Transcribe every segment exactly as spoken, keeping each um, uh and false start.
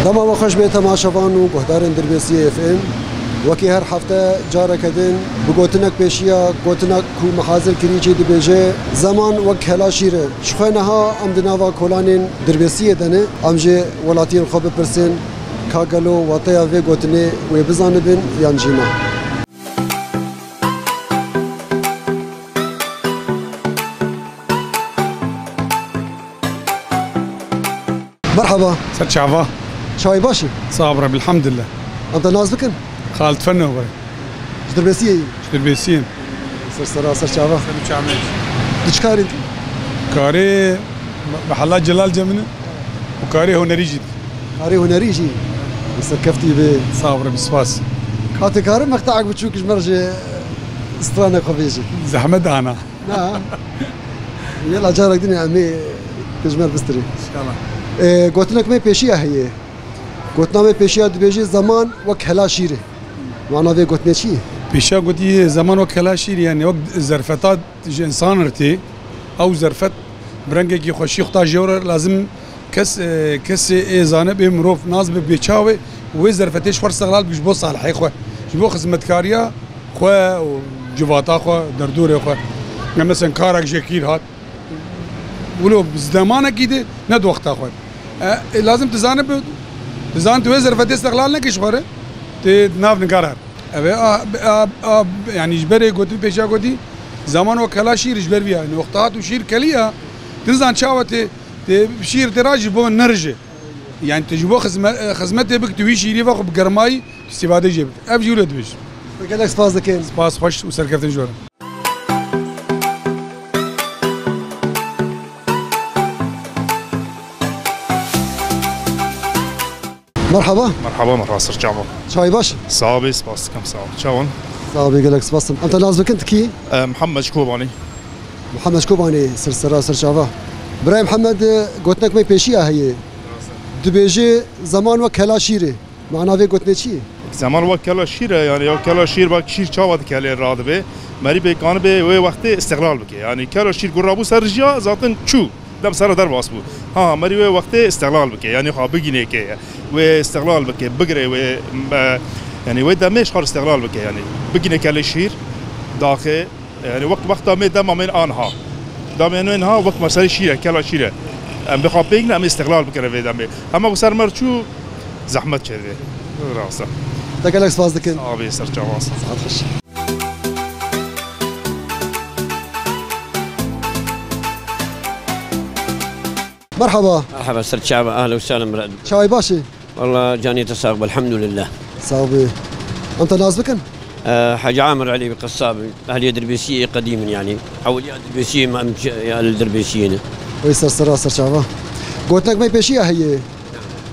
Dema we xweş be temaşevan û guhdarên Dirbêsiyê F M. Wekî her hefte careke din bi gotinek pêşiya gotinek ku me hazir kirî jî dibêje, zeman wek hela şîr e. Ji xwe niha em di nava kolanên Dirbêsiyê de ne. Em ji welatiyên xwe bipirsin ka gelo wateya vê gotinê wê bizanibin yan jî na. Merhaba. Ser çava. Çawî baş e? Sağ ol, elhamdülillah. Em te nas bikin? Xalid Fenno be. Ji Dirbêsiyê yî? Ji Dirbêsiyê. Ser sera, ser çava. Ser çava. Tu çi karî dikî? Karê bi hela Celal Cemine û karê hunerî jî dikî. Karê hunerî jî? Serkeftî be. Sağ ol, spas. Ka tu karî meqte'ek biçûk ji me re ji stranê xwe bêjî. Zehmet ana. Na. Yela carek din em ê tu ji me re bistirî. İnşallah. Ee, gotinek me pêşiya heye. Gotina me pêşiya dibêje zeman wek hela şîr e. Mana vê gotinê çi ye? Pêşiya gotî zeman wek hela şîr, yani wek zerfeta ji insan re tê. Ew zerfet bi rengekî xweşî xuta jê re lazim kes, e, kesê ê zanib ê mirov nas bi bê çaw e, wê zerfetê ji xwe re istiqlal bike ji bo salihê xwe. Ji bo xizmetkariya xwe û civata xwe, derdorê xwe. Ya mesela karek jê kîr hat. Wilo bi zemanekî de ne di wexta xwe. E, e, lazim tu zanibî, tu zanibî tu wê zerfetê istiqlal nekî ji xwe re, tê di nav nigara. Ev e, a, a, a, yani ji berê gotin pêşiya gotî, zeman wek hela şîr ji ber vî ya. Yani wexta tu şîr kelî ya, tu nizan çawa tê, tê şîr tê ra ji bo nerije. Yani tu ji bo xizme-, e, xizmetê bik, tu wî şîrî ve xwe bi germayî, tu îstîfade jê bik. Ev jî wilo dibêj. Gelek spas dikin. Spas, xweş û serkeftin ji we re. Merhaba. Merhaba, merhaba, ser çava. Çawî baş? Sağ ol, spas dikim, sağ ol. Çawan? Sağ ol, gelek spas dikim. Em te nas bikin, tu kî? E, Mihemed Kobanî. Mihemed Kobanî, ser sera, ser çava. Birayê Mihemed, gotinek me pêşiya heye. Dibêje, zeman wek hela şîr e. Mana vê gotinê çi ye? Zeman wek kela şîr e, yani ya kela şîr, bak şîr çawa dikelê radibe, merî bê kanibe wê wextê istiqlal bike. Yani kela şîr gura bû ser rijiya, zaten çû. Dem sera derbas bû. Ha, merî wê wextê istiqlal bike, yani xwe bigîne ke, wê istiqlal bike, bigire wê, e, yani wê demê ji xwe istiqlal bike, yani bigîne kelê şîr, daxê, yani wek wexta me dema me anha. Dema me anha wek meselê şîr e, kela şîr e. Em bi xwe pêk ne, em istiqlal bikire vê demê. Hema ku ser mer çû, zehmet çêdibê. Rast e. Te gelek spas dikin. Sağ ol, ser çava. Saet xweş. Merhaba. Merhaba, ser çava, ahlen û sehlen, bira. Çawî baş e? Wallah, canê te sax be, elhamdülillah. Sağ ol. Em te nas bikin? Eh, Hacı Amir Ali, bir qessab, ehliye Dirbêsiyê qedîm in, yani. Ewliya Dirbêsiyê, em ç-, ya li Dirbêsiyê ne. Wê ser sera, ser çava. Gotinek me pêşiya heye.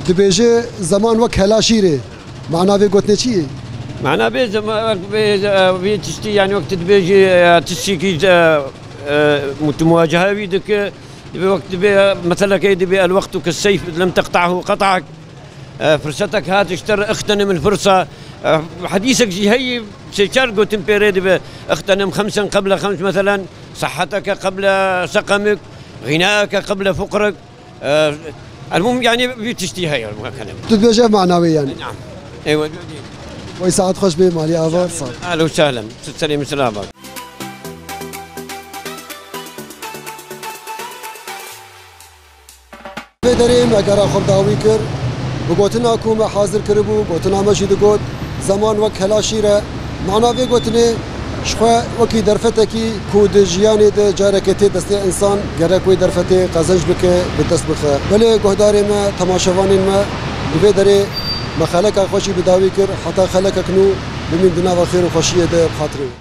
Dibêje, zeman wek hela şîr e. Mana vê gotinê çi ye? Mana vê zema-, vê, e, vê tiştî, yani wek tu dibêjî, e, tiştîkî, e, e, tu muwaceha wî dike, dibê wek dibê, e, meselekê dibê, "El wektu kes seyf, lem teqta'hu qet'ak." E, firsetek hat ji te re, "Ixtenim el firsa." E, hedîsek jî heyî, sê çar gotin pê rê dibe, "Ixtenim xemsen qebla xems", meselen, "Seheteke qebla seqemik, xînaeke qebla fuqrik." E, elmum, yani, bir tiştî heye, bu kelime. Tu dibêje ev mana wê, yani? Naam. Eywa. Wey saet xweş bê, malî ava, sağ ol. Ahlen û sehlen. Selamê, selam. Vê derê me gera xwe bi dawî kir. Bi gotina ku me hazir kiribû, gotina me jî digot, "Zeman wek hela şîr e." Mana vê gotinê, ji xwe wekî derfetekî ku di jiyanê de careke tê destê însan, gerek wê derfetê qezenc bike, bi dest bixe. Belê guhdarê me, temaşevanên me, bi vê derê me xeleka xwe jî bi dawî kir, heta xelekek nû bimîn di nava xêr û xweşiyê de bi xatirê we.